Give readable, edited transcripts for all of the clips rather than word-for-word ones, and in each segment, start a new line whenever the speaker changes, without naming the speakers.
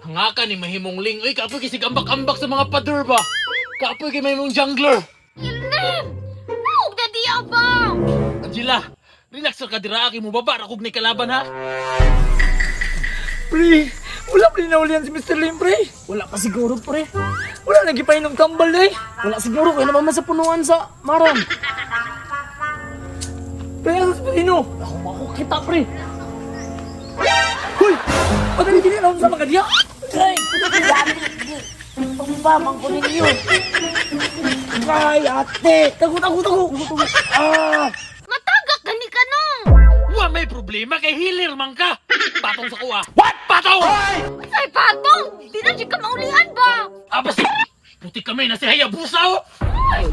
Hangaka ni mahimong ling. Uy, kapoy kay ambak-ambak sa mga pader ba? Kapoy kay mahimong jungler.
Ilim! Naog na diya ba?
Angela, relax ra ka dira kay mo baba ra kog ni kalaban ha.
Pre, wala pa rin naulian si Mr. Lim, pre.
Wala pa siguro, pre.
Wala nang gipainom tambal, eh.
Wala siguro kaya naman sa punuan sa maram.
Pre, asa si Pilino?
Ako ako kita, pre.
Hoy! Padali din na sa mga diya.
Pre! Tumba, man ko ninyo. Ay, ate! Tago, tago, tago! Ah!
Matagak gani ka no!
Wa may problema kay healer man ka. Patong sa kuha. What? Patong!
Say patong! Di na jud ka maulian ba?
Abas! Puti kami na si Hayabusa oh!
Ay!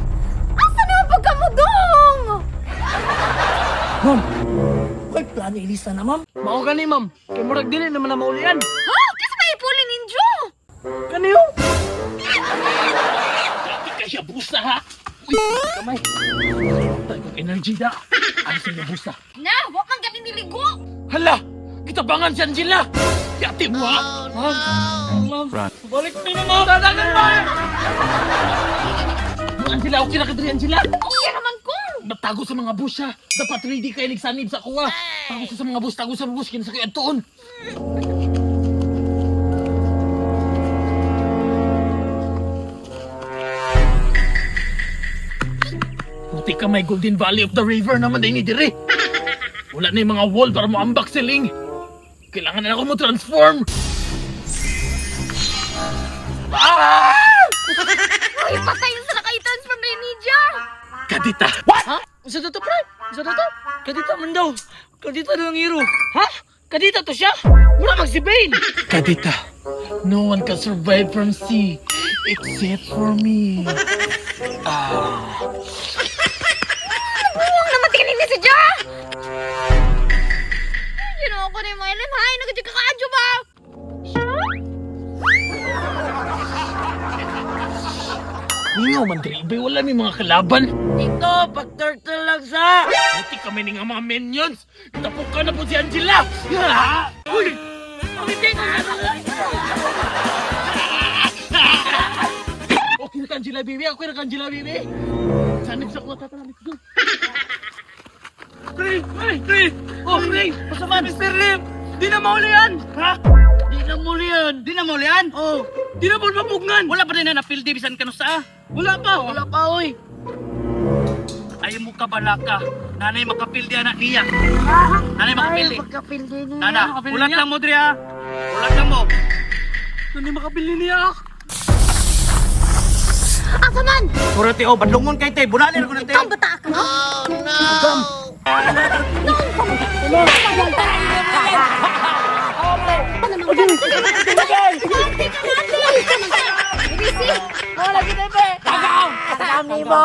Asa na ba ka mo dong?
Ma'am! Kay plano ilisa na, ma'am. Mao gani, ma'am. Kay murag dili naman na maulian.
Ha? Kasi may ipuli ninyo!
Kaniyo?
Dati ka Hayabusa ha! Uy, kamay. Tay kong energy da. Ano sa Hayabusa?
Na, wa man gani niligo!
Hala! Kitabangan si Angela! Yati mo ha!
Ma'am, ma'am, balik ko na, ma'am. Tatagan ba?
Angela, okay na ka diri, Angela!
Okay naman ko!
Natago sa mga bush ha! Dapat ready kayo nagsanib sa kuha! Tago sa mga bush, tago sa mga bush, kinsa kayo adtuon! Puti ka may Golden Valley of the River naman din ni dire. Wala na yung mga wall para mo ambak siling. Kailangan na ako mo transform. Ah!
Uy, patay sa naka-transform na ninja!
Kadita!
Ha? Isa to, pre? Isa to?
Kadita man daw. Kadita daw ang hero.
Ha? Kadita to siya? Mura mag si Bane!
Kadita, no one can survive from sea except for me.
Buwang naman tingin ni si Ja! Ginawa ko ni Mylem, hay! Nagkadyo ka kaadyo ba?
Ningaw man diri, bay wala may mga kalaban.
Ito, pag-turtle lang sa!
Buti kami ni nga mga minions. Tapok ka na po si Angela. Ah! Uy! Okay na ka, Angela, baby. Okay na ka, Angela, baby. Sanib sa kuha, tara, let's go.
Pre, pre, pre. Oh, pre. Pasaman. Mr. Lim, di na maulian. Ha?
Di na maulian.
Di na maulian?
Oh,
Di na po mapugnan.
Wala pa rin na napildi bisan kanu sa.
Wala pa.
wala pa, oy.
Ayaw mo kabalaka. Nanay makapildi anak niya. Nanay makapildi.
Magkapildi na.
Nana, ulat lang mo diri ha. Ulat lang mo.
Hindi makapili niya.
Asa man?
Puro ti oh, badlongon kay te. Bunalir ko na te.
Ikaw bata ka? Oh, no!
Tagaw! Tagaw ni mo!